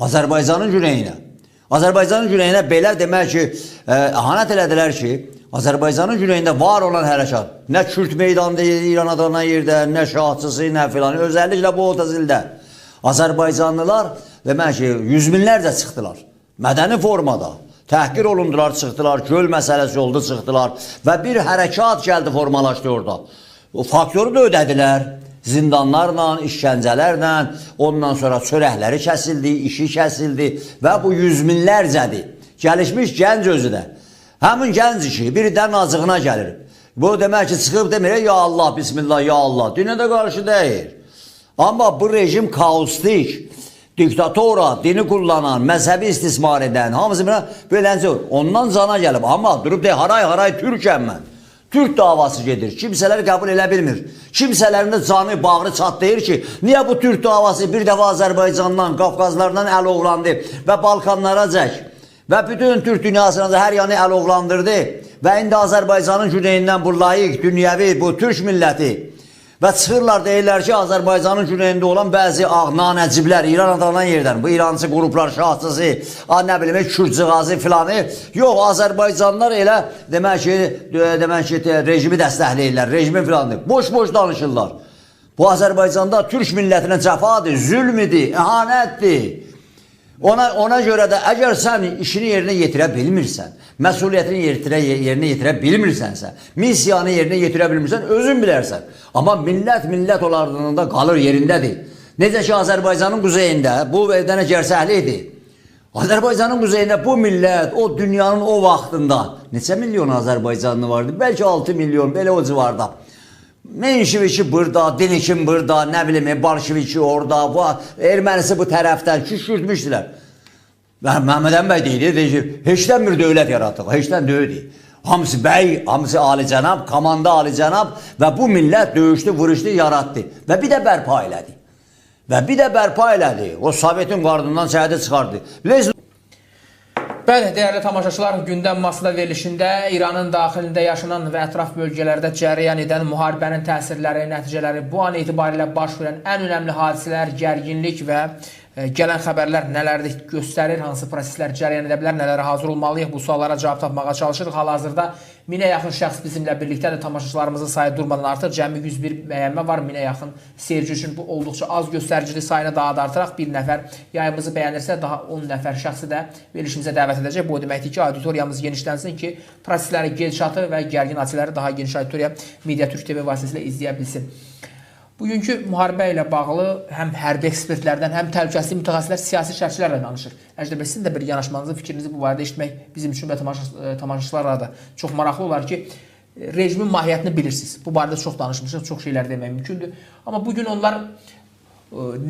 Azərbaycanın güneyinə. Azərbaycanın güneyinə belə demək ki, əhanət elədilər ki, Azərbaycanın güneyində var olan hərəkat, nə Kürt meydanı İran adlanan yerdə, nə şahçısı, nə filan, özəlliklə bu 30 ildə Azərbaycanlılar demək ki, yüz minlərcə çıxdılar. Mədəni formada təhqir olundular, çıxdılar, göl məsələsi oldu, çıxdılar və bir hərəkat gəldi, formalaşdı orada. O faktoru da ödədilər. Zindanlarla, işgəncələrlə, ondan sonra çörəkləri kəsildi, işi kəsildi və bu yüz minlərcədir. Gəlişmiş gənc özü də. Həmin gənc işi bir də acığına gəlir. Bu demək ki, çıxıb demir, ya Allah, bismillah, ya Allah. Dinə də qarşı deyil. Amma bu rejim kaostik, diktatora, dini kullanan, məzhəbi istismar edən, hamısı beləncə ondan cana gəlib. Amma durub deyir, haray-haray Türkəm mən. Türk davası gedir. Kimsələr qəbul elə bilmir. Kimsələrin də canı, bağrı çatlayır ki, niyə bu Türk davası bir dəfə Azərbaycandan, Qafqazlardan əl ovlandı və Balkanlara cək və bütün Türk dünyasına da hər yanı əl ovlandırdı və indi Azərbaycanın güneyindən bu layiq, dünyəvi, bu Türk milləti və çıxırlar deyirlər ki, Azərbaycanın güneyində olan bəzi nanəciblər, İran adlanan yerdən, bu İrançı qruplar, şahçısı, nə bilim, Kürd-cığazı filanı, yox, Azərbaycanlılar elə demək ki, rejimi dəstəkləyirlər, rejimi filanı, boş-boş danışırlar. Bu Azərbaycanda Türk millətinə cəfadır, zülm idi, əhanətdir. Ona görə də əgər sən işini yerinə yetirə bilmirsən, məsuliyyətini yerinə yetirə bilmirsənsə, missiyanı yerinə yetirə bilmirsən, özün bilərsən. Amma millət millət olarlığında qalır, yerindədir. Necə ki Azərbaycanın quzeyində bu dənə gərsəhli idi. Azərbaycanın quzeyində bu millət o dünyanın o vaxtında neçə milyon Azərbaycanlı vardı? Bəlkə 6 milyon, belə o civarda. Menşeviki burada, Denikin burada, nə bilim, Bolşeviki orada, bu, ermənisi bu tərəfdən küşkürtmüşdülər. Və Məhəmməd Əmin bəy deyir ki, heçdən bir dövlət yaratdıq, heçdən deyildi. Hamısı bəy, hamısı alicənab, komanda alicənab və bu millət döyüşdü, vuruşdu, yaratdı və bir də bərpa elədi. Və bir də bərpa elədi. O Sovetin qardından səhədi çıxardı. Bilirsiniz, Bəli, dəyərli tamaşaçılar, gündəm masada verilişində İranın daxilində yaşanan və ətraf bölgələrdə cərəyan edən müharibənin təsirləri, nəticələri, bu an etibarilə baş verən ən önəmli hadisələr, gərginlik və gələn xəbərlər nələrdir göstərir, hansı proseslər cərəyan edə bilər, nələrə hazır olmalıyıq, bu suallara cavab tapmağa çalışırıq. Hal-hazırda 1000-ə yaxın şəxs bizimlə birlikdədir, tamaşaçılarımızın sayı durmadan artır, cəmi 101 bəyənmə var, 1000-ə yaxın seyirci üçün bu olduqca az göstəricidir, sayını daha da artıraq. Bir nəfər yayımızı bəyənirsə, daha 10 nəfər şəxsi də verilişimizə dəvət edəcək. Bu o deməkdir ki, auditoriyamız genişlənsin ki, prosesləri gedişatı və gərgin hadisələri daha geniş auditoriya Media Türk TV vasitəsilə izləyə bilsin. Bugünkü müharibə ilə bağlı həm hərbi ekspertlərdən, həm təhlükəsizlik mütəxəssislər, siyasi şərhçilərlə danışır. Əjdər bəy, sizin də bir yanaşmanızı, fikrinizi bu barədə eşitmək bizim üçün və tamaşaçılarla da çox maraqlı olar ki, rejimin mahiyyətini bilirsiniz. Bu barədə çox danışmışıq, çox şeylər demək mümkündür. Amma bugün onlar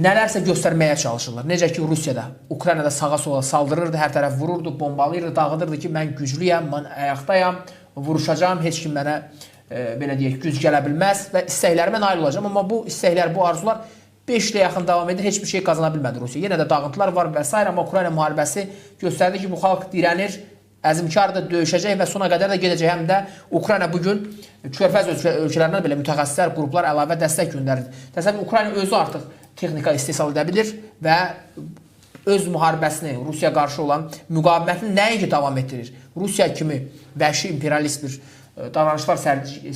nələrsə göstərməyə çalışırlar. Necə ki, Rusiyada, Ukraynada sağa sola saldırırdı, hər tərəf vururdu, bombalayırdı, dağıdırdı ki, mən güclüyəm, mən ayaqdayam, vuruşacağam, heç kim mənə belə deyək, güc gələ bilməz və istəklərimə nail olacağam. Amma bu istəklər, bu arzular 5 ilə yaxın davam edir, heç bir şey qazana bilmədi Rusiya. Yenə də dağıntılar var və s. Amma Ukrayna müharibəsi göstərdi ki, bu xalq dirənir, əzmkardır, döyüşəcək və sona qədər də gedəcək. Həm də Ukrayna bugün Körfəz ölkələrindən belə mütəxəssislər, qruplar əlavə dəstək göndərir. Təsəvvür, Ukrayna özü artıq texnika istehsal edə bilir və öz müharibəsini, Rusiya qarşı olan müqavimətini nəinki davam etdirir. Rusiya kimi vəhşi imperialist bir davranışlar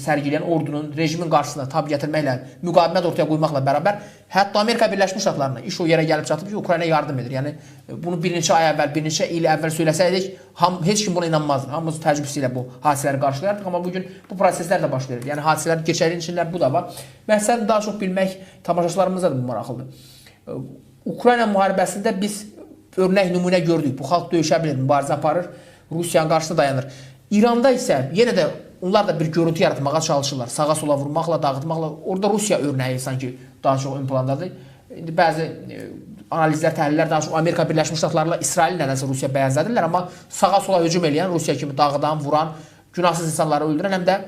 sərgiləyən ordunun, rejimin qarşısına tab gətirməklə, müqavimət ortaya qoymaqla bərabər, hətta Amerika Birləşmiş Ştatlarına iş o yerə gəlib çatıb ki, Ukrayna yardım edir. Yəni, bunu bir neçə ay əvvəl, bir neçə il əvvəl söyləsəydik, heç kim buna inanmazdı. Hamımız təəccüb ilə bu hadisələri qarşılayardıq, amma bugün bu proseslər də baş verir. Yəni, hadisələr keçərin içində bu da var. Məsələn, daha çox bilmək tamaşaçılarımıza da bu maraqlıdır. Ukrayna müharibəsində biz örnək nümunə gördük. Bu xalq döyüşə bilir, mübarizə aparır, Rusiyanın qarşısında dayanır. İranda isə yenə də onlar da bir görüntü yaratmağa çalışırlar. Sağa sola vurmaqla, dağıtmaqla. Orada Rusiya örnəyi sanki daha çox ön plandadır. İndi bəzi analizlər, təhlillər daha çox Amerika Birləşmiş Ştatlarla İsrail nədənsə Rusiya bənzədirlər, amma sağa sola hücum eləyən, Rusiya kimi dağıdan, vuran, günahsız insanları öldürən, həm də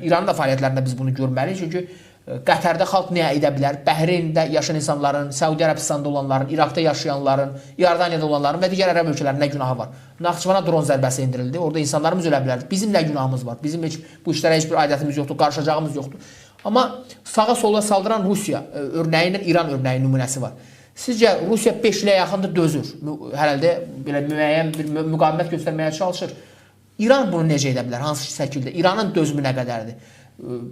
İranın da fəaliyyətlərində biz bunu görməliyik. Çünki Qətərdə xalq nə edə bilər? Bəhreyndə yaşayan insanların, Səudiyyə Ərəbistanda olanların, İraqda yaşayanların, İordaniyada olanların və digər ərəb ölkələrinin nə günahı var? Naxçıvana dron zərbəsi endirildi. Orada insanlarımız ölə bilərdi. Bizim nə günahımız var? Bizim heç bu işlərə heç bir aidiyyətimiz yoxdur, qarışacağımız yoxdur. Amma sağa sola saldıran Rusiya örnəyi ilə İran örnəyi nümunəsi var. Sizcə Rusiya 5 ilə yaxındır dözür. Hələ də belə müəyyən bir müqavimət göstərməyə çalışır. İran bunu necə edə bilər? Hansı şəkildə? İranın dözümü nə qədərdir?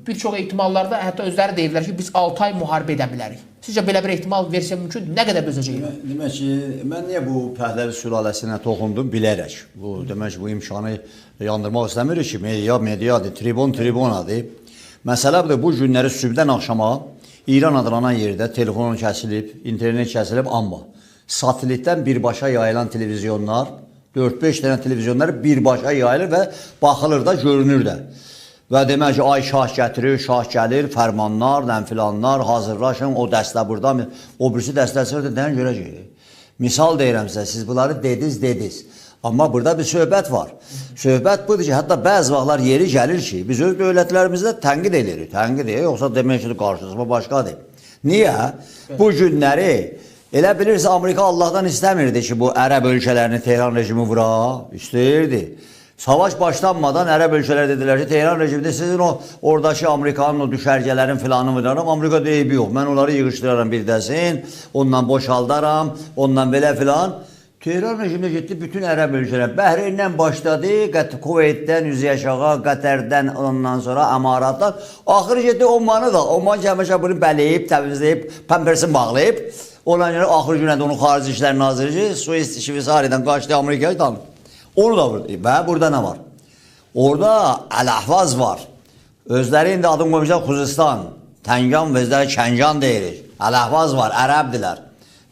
Bir çox ehtimallarda hətta özləri deyirlər ki, biz 6 ay müharibə edə bilərik. Sizcə belə bir ehtimal versiya mümkündür? Nə qədər dözəcək İran? Demək ki, mən niyə bu Pəhləvi sülaləsinə toxundum bilərək. Bu demək ki, bu imkanı yandırmaq istəmirik ki, media mediadır, tribun tribunadır. Məsələ budur, bu günləri sübhdən axşama İran adlanan yerdə telefon kəsilib, internet kəsilib, amma satelitdən birbaşa yayılan televizyonlar, 4-5 dənə televizyonlar birbaşa yayılır və baxılır da, görünür də. Və demək ki, ay şah gətirir, şah gəlir, fərmanlar, nənfilanlar, hazırlaşın, o dəstə burada, o birisi dəstə çıxır, nəyə görəcək? Misal deyirəm sizə, siz bunları dediz, dediz. Amma burada bir söhbət var. Söhbət budur ki, hətta bəzi vaxtlar yeri gəlir ki, biz öz dövlətlərimizdə tənqid edirik, tənqid edirik, yoxsa demək ki, qarşısında başqadır. Niyə? Bu günləri elə bilirsə, Amerika Allahdan istəmirdi ki, bu ərəb ölkələrini Tehran rejimi vura, istəyirdi. Savaş başlanmadan ərəb ölkələri dedilər ki, Tehran rejimində sizin o oradakı Amerikanın o düşərgələrin filanı vuraram. Amerika deyib yox, mən onları yığışdıraram bir dəsin, ondan boşaldaram, ondan belə filan. Tehran rejimində getdi bütün ərəb ölkələri. Bəhreyndən başladı, Kuveytdən üzü aşağı, Qətərdən, ondan sonra Əmaratdan. Axırı getdi Omanı da. Oman ki, həmişə bunu bələyib, təmizləyib, pampersin bağlayıb. Ondan görə axır günə də onun Xarici İşlər Naziri ki, Suis Şveysariyadan qaçdı Amerikaya tanıdı. Onu da vurdu. Və burada nə var? Orada Əl-Əhvaz var. Özləri indi adını qoymuşlar Xuzistan. Təngan və özləri Kəngan deyirik. Əl-Əhvaz var, ərəbdilər.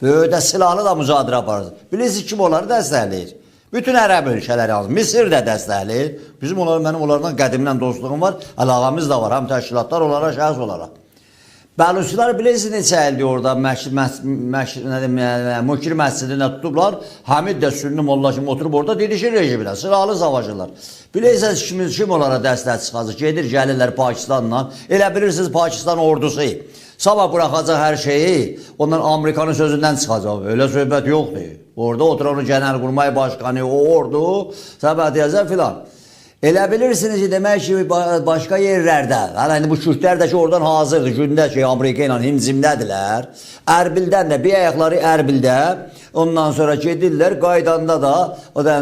Böyük də silahlı da müzadilə aparır. Bilirsiniz kim onları dəstəkləyir? Bütün ərəb ölkələri, Misir də dəstəkləyir. Bizim onlar, mənim onlardan qədimdən dostluğum var, əlaqəmiz də var, həm təşkilatlar olaraq, şəxs olaraq. Bəluçilər bilirsiniz neçə ildir orada Mükir məscidində tutublar. Həmid də sünni molla kimi oturub orada didişir rejimlə, silahlı savaşırlar. Bilirsiniz kim onlara dəstək çıxacaq? Gedir, gəlirlər Pakistanla. Elə bilirsiniz Pakistan ordusu. Sabah bıraxacaq hər şeyi, ondan Amerikanın sözündən çıxacaq. Elə söhbət yoxdur. Orada oturan o Genelkurmay Başkanı, o ordu, sabah deyəcək filan. Elə bilirsiniz ki, demək ki, başqa yerlərdə, hələ indi bu Kürdlər də ki, oradan hazırdır, gündə ki, Amerika ilə himcimdədirlər. Ərbildən də, bir ayaqları Ərbildə, ondan sonra gedirlər, qaydanda da, o da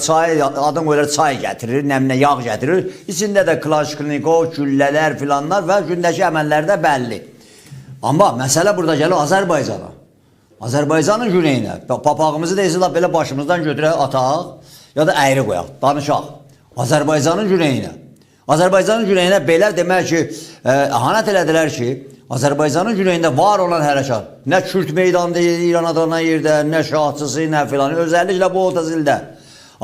çay, adam qoyurlar, çay gətirir, nəminə yağ gətirir. İçində də Kalaşnikov, güllələr filanlar və gündəki əməllər də bəlli. Amma məsələ burada gəlir Azərbaycana. Azərbaycanın güneyinə. Papağımızı deyirlər, belə başımızdan götürək, ataq ya da əyri qoyaq, danışaq. Azərbaycanın güneyinə. Azərbaycanın güneyinə belə demək ki, əhanət elədilər ki, Azərbaycanın güneyində var olan hərəkat, nə Kürt meydanı İran adlanan yerdə, nə şahçısı, nə filanı, özəlliklə bu 30 ildə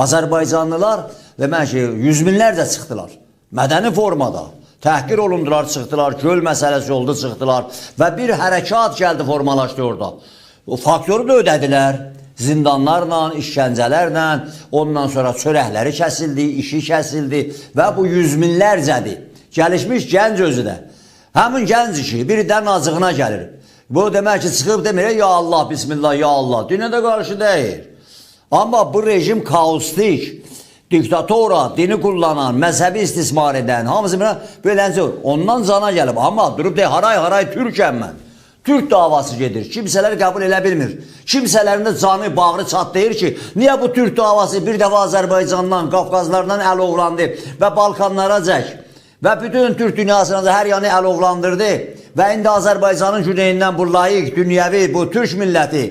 Azərbaycanlılar demək ki, yüz minlərcə çıxdılar. Mədəni formada. Təhqir olundular, çıxdılar, göl məsələsi oldu, çıxdılar və bir hərəkat gəldi, formalaşdı orada. O faktoru da ödədilər. Zindanlarla, işgəncələrlə, ondan sonra çörəkləri kəsildi, işi kəsildi və bu yüz minlərcədir. Gəlişmiş gənc özü də. Həmin gənc işi birdən acığına gəlir. Bu demək ki, çıxıb demir, ya Allah, bismillah, ya Allah. Dinə də qarşı deyil. Amma bu rejim kaostik, diktatora, dini kullanan, məzhəbi istismar edən, hamısı beləncə ondan cana gəlib. Amma durub deyir, haray-haray Türkəm mən. Türk davası gedir. Kimsələr qəbul elə bilmir. Kimsələrin də canı, bağrı çatlayır ki, niyə bu Türk davası bir dəfə Azərbaycandan, Qafqazlardan əl ovlandı və Balkanlara cək və bütün Türk dünyasına da hər yanı əl ovlandırdı və indi Azərbaycanın güneyindən bu layiq, dünyəvi, bu Türk milləti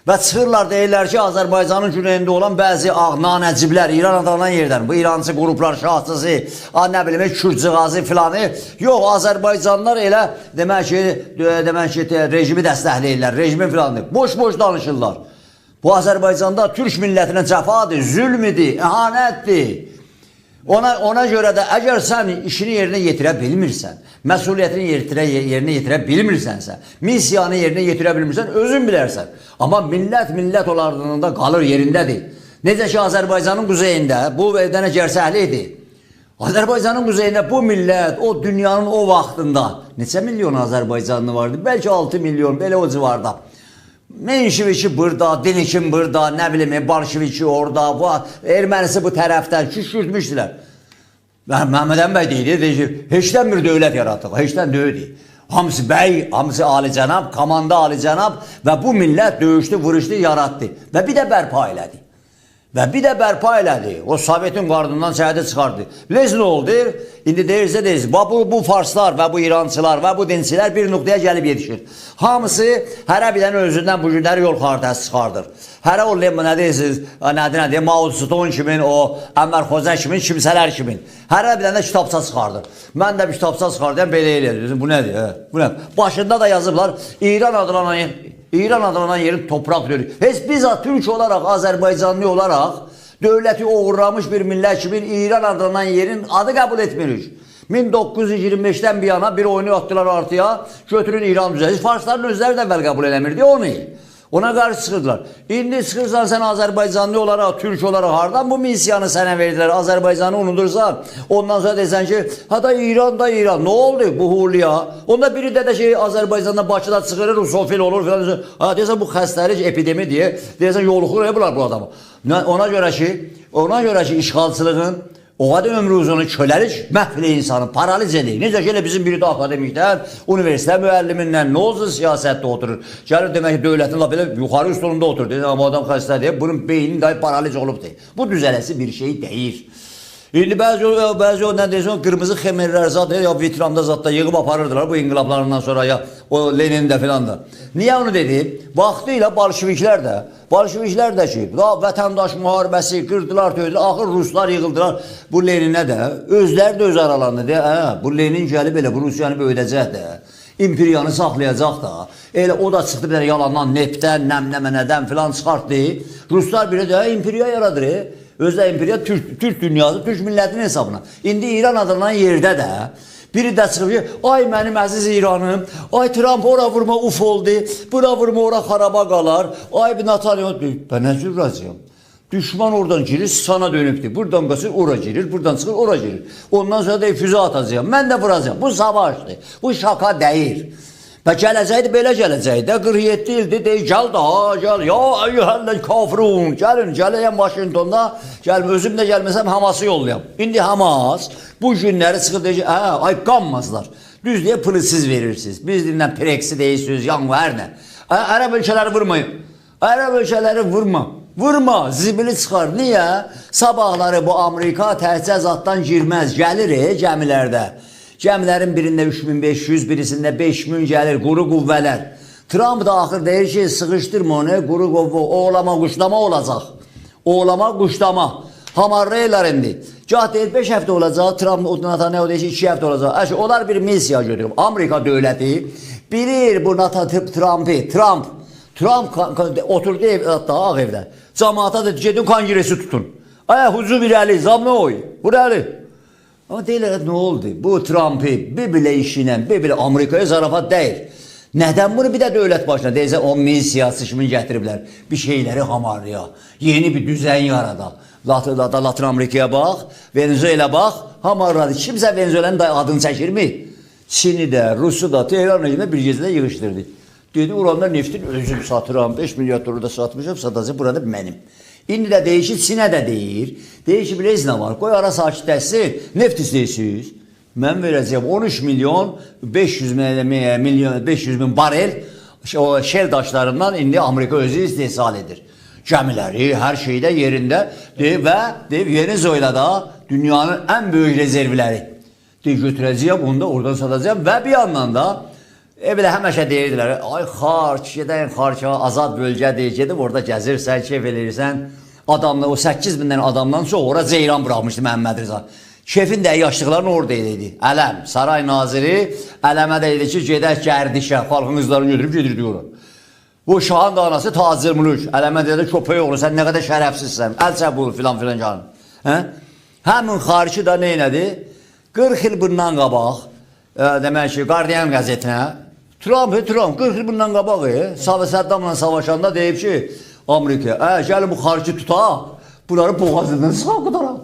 və çıxırlar deyirlər ki, Azərbaycanın güneyində olan bəzi nanəciblər, İran adlanan yerdən, bu İrançı qruplar, şahçısı, nə bilim, Kürdcığazı filanı, yox, Azərbaycanlılar elə demək ki, rejimi dəstəkləyirlər, rejimi filanı, boş-boş danışırlar. Bu Azərbaycanda Türk millətinə cəfadır, zülm idi, əhanətdir. Ona görə də əgər sən işini yerinə yetirə bilmirsən, məsuliyyətini yerinə yetirə bilmirsənsə, missiyanı yerinə yetirə bilmirsən, özün bilərsən. Amma millət millət olarlığında qalır, yerindədir. Necə ki, Azərbaycanın quzeyində bu dənə gərsəhli idi. Azərbaycanın quzeyində bu millət o dünyanın o vaxtında neçə milyon Azərbaycanlı vardı? Bəlkə 6 milyon, belə o civarda. Menşeviki burada, Dinikin burada, nə bilim, Bolşeviki orada, bu, ermənisi bu tərəfdən küşkürtmüşdülər. Məhəmməd Əmin bəy deyir ki, heçdən bir dövlət yaratdıq, heçdən deyildi. Hamısı bəy, hamısı alicənab, komanda alicənab və bu millət döyüşdü, vuruşdu, yaratdı və bir də bərpa elədi. Və bir də bərpa elədi. O Sovetin qardından səhədi çıxardı. Bilirsiniz nə oldu? İndi deyirsə deyirsiniz, bu farslar və bu İrançılar və bu dinçilər bir nöqtəyə gəlib yetişir. Hamısı hərə bir dənə özündən bu günləri yol xaritəsi çıxardır. Hərə o nə deyirsiniz, nədir, Mao Zedong kimin, o Ənvər Xoca kimin, kimsələr kimin. Hərə bir dənə kitabça çıxardır. Mən də bir kitabça çıxardım, belə eləyir. Bu nədir? Bu nə? Başında da yazıblar, İran adlanan yerin torpaq dönür. Heç biz Türk olaraq, Azərbaycanlı olaraq dövləti oğurlamış bir millət kimi İran adlanan yerin adı qəbul etmirik. 1925-dən bir yana bir oyunu atdılar artıya, götürün İran düzəli. Farsların özləri də əvvəl qəbul eləmirdi onu. Ona qarşı çıxırdılar. İndi çıxırsan sən Azərbaycanlı olaraq, Türk olaraq hardan bu missiyanı sənə verdilər? Azərbaycanı unudursan, ondan sonra desən ki, ha da İran da İran. Nə oldu bu hurliya? Onda biri də ki, Azərbaycanda Bakıda çıxırır, rusofil olur filan. Ha deyəsən bu xəstəlik epidemi deyə, deyəsən yoluxur bunlar bu adama. Ona görə ki, işğalçılığın o qədər ömrü uzunu köləlik məhv eləyir insanı, paraliz eləyir. Necə ki, elə bizim biri də akademikdən, universitet müəllimindən nə olsun siyasətdə oturur. Gəlir demək ki, dövlətin lap elə yuxarı üstünündə oturur. Deyir, amma adam xəstədir, bunun beynin dahi paraliz olubdur. Bu düzələsi bir şey deyil. İndi bəzi o nə deyirsən, qırmızı xemerlər zat, ya Vietnamda zat da yığıb aparırdılar bu inqilablarından sonra, ya o Lenin də filan da. Niyə onu dedi? Vaxtı ilə bolşeviklər də ki, vətəndaş müharibəsi qırdılar, töydülər, axır ruslar yığıldılar bu Leninə də, özləri də öz aralarında deyə, bu Lenin gəlib elə bu Rusiyanı böyüdəcək də, imperiyanı saxlayacaq da. Elə o da çıxdı bir dənə yalandan, neftdən, nəmnəmənədən filan çıxartdı. Ruslar bir də imperiya yaradır. Özdə imperiya Türk dünyası, Türk millətinin hesabına. İndi İran adlanan yerdə də biri də çıxıb ki, ay mənim əziz İranım, ay Trump ora vurma uf oldu, bura vurma ora xaraba qalar, ay bir Netanyahu, ben nə cür razıyam? Düşman oradan girir, sana dönübdür. Buradan qaçır, ora girir, buradan çıxır, ora girir. Ondan sonra da füzə atacağım, mən də vuracağım. Bu savaşdır, bu şaka deyil. Və gələcəkdi, belə gələcəkdi də, 47 ildir, deyir, gəl daha, gəl, ya əyyuhəllə kafirun, gəlin, gələyəm Vaşinqtonda, gəl, özüm də gəlməsəm Haması yollayam. İndi Hamas bu günləri çıxır, deyir ki, ay qanmazlar, düz deyə pulu siz verirsiniz, biz dinlə preksi deyirsiniz, yan hər nə. Ərəb ölkələri vurmayın, Ərəb ölkələri vurma, vurma, zibili çıxar. Niyə? Sabahları bu Amerika təhcə zaddan girməz, gəlir gəmilərdə. Gəmilərin birində 3500, birisində 5000 gəlir, quru qüvvələr. Trump da axır deyir ki, sıxışdırma onu, quru qüvvə, oğlama, quşlama olacaq. Oğlama, quşlama. Hamarlayırlar indi. Gah deyir 5 həftə olacaq, Trump, Netanyahu deyir ki, 2 həftə olacaq. Əşi, onlar bir missiya götürüb. Amerika dövləti bilir bu Trump'ı, Trump oturdu ev, hatta Ağ evdə. Camaata da gedin konqresi tutun. Ay, hücum irəli, zamnoy, burəli. Amma deyirlər, nə oldu? Bu Trump'ı bir belə işi ilə, bir belə Amerikaya zarafat deyil. Nədən bunu bir də dövlət başına deyirsə, o missiyası kimi gətiriblər. Bir şeyləri hamarlaya, yeni bir düzən yarada. Latin Amerikaya bax, Venezuela bax, hamarladı. Kimsə Venezuela'nın adını çəkirmi? Çini də, Rusu da, Tehran rejimdə bir gecədə yığışdırdı. Dedi, oranda neftin özüm satıram, 5 milyar dolar da satmışam, satacaq, burada mənim. İndi də deyir ki, Çinə də deyir. Deyir ki, bilirsiniz nə var, qoy ara sakitləşsin, neft istəyirsiniz. Mən verəcəyəm 13 milyon 500 milyon 500 min barel o şel daşlarından indi Amerika özü istehsal edir. Gəmiləri, hər şeydə yerində deyir və deyir, Venezuela'da dünyanın ən böyük rezervləri. Deyir, götürəcəyəm, onu da oradan satacağım və bir yandan da belə həmişə deyirdilər, ay Xarç, gedən Xarça azad bölgədir, gedib orada gəzirsən, keyf eləyirsən. Adamlar, o 8 mindən adamdan çox ora ceyran buraxmışdı Məhəmməd Rıza. Şefin də yaşlıqlarını orada idi. Ələm, saray naziri Ələmə də idi ki, gedək gərdişə, xalqın qızlarını götürüb gedirdi ora. Bu şahın da anası Tacir Mülük. Ələmə dedi, köpək oğlu, sən nə qədər şərəfsizsən, əl çək bu filan filan canım. Hə? Həmin xarici də nə elədi? 40 il bundan qabaq, demək ki, Guardian qəzetinə, Trump 40 il bundan qabaq, Səddamla savaşanda deyib ki, Amerika, gəlin bu xarici tutaq, bunları boğazından sağ qutaraq.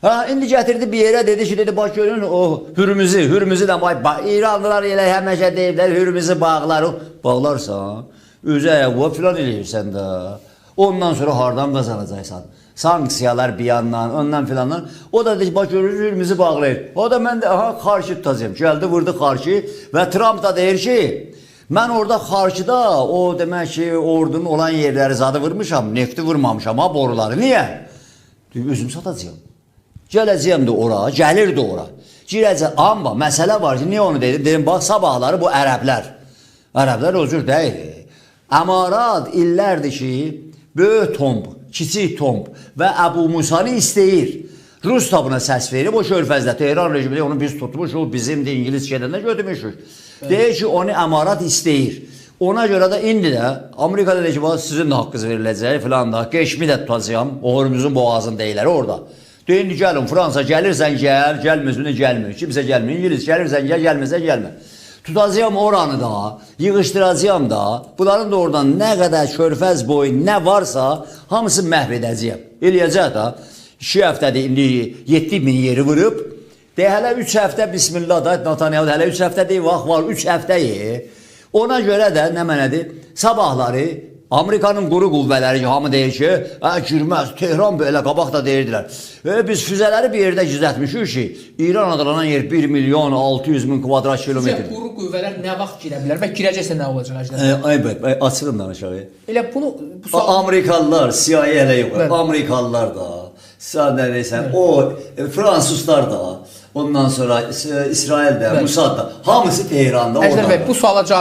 Hə, indi gətirdi bir yerə, dedi ki, dedi, bax görün o Hürmüzü də, İranlılar elə həmişə deyiblər, Hürmüzü bağlar, bağlarsan, özü ayağı filan eləyirsən də. Ondan sonra hardan qazanacaqsan? Sanksiyalar bir yandan, ondan filandan. O da dedi ki, bax görürsünüz, Hürmüzü bağlayır. O da mən də aha Xarki tutacağam. Gəldi vurdu Xarki və Tramp da deyir ki, mən orada Xarkidə o demək ki, ordunun olan yerləri zadı vurmuşam, nefti vurmamışam ha boruları. Niyə? Deyir, özüm satacağam. Gələcəyəm də ora, gəlir də ora. Girəcək, amma məsələ var ki, niyə onu dedim? Dedim, bax, sabahları bu ərəblər. Ərəblər o cür deyil. Əmarat illərdir ki, böyük tomb, kiçik tomb və Əbu Musanı istəyir. Rus da buna səs verib, o körfəzdə Tehran rejimi onu biz tutmuşuq, bizimdir, İngilis gedəndə götürmüşük. Deyir ki, onu əmarat istəyir. Ona görə də indi də Amerikada deyir ki, bax, sizin də haqqınız veriləcək filan da, Qeşmi də tutacağam, o Hörmüzün boğazını deyirlər orada. Deyir, indi gəlin, Fransa gəlirsən gəl, gəlmirsən gəlmir, kimsə gəlmir, İngilis gəlirsən gəl, gəlmirsən gəlmə. Tutacağam oranı da, yığışdıracağam da, bunların da oradan nə qədər körfəz boyu nə varsa, hamısını məhv edəcəyəm. Eləyəcək də, 2 həftədir indi 7000 yeri vurub, de hələ 3 həftə bismillah da, Netanyahu hələ 3 həftə deyil, vaxt var, 3 həftəyi. Ona görə də nə mənədir? Sabahları Amerikanın quru qüvvələri ki, hamı deyir ki, hə, girməz, Tehran belə qabaq da deyirdilər. Biz füzələri bir yerdə gizlətmişik ki, İran adlanan yer 1 milyon 600 min kvadrat kilometr. Sizcə quru qüvvələr nə vaxt girə bilər və girəcəksə nə olacaq Əjdər? Ay, ay, açılın danışaq. Elə bunu bu sual Amerikalılar, CIA hələ yox. Bəli. Amerikalılar da, sən nə deyirsən, o fransızlar da, ondan sonra İsrail də, Bəli. Musad da, hamısı Tehranda, Əjdər orada. bəy, bu suala cavab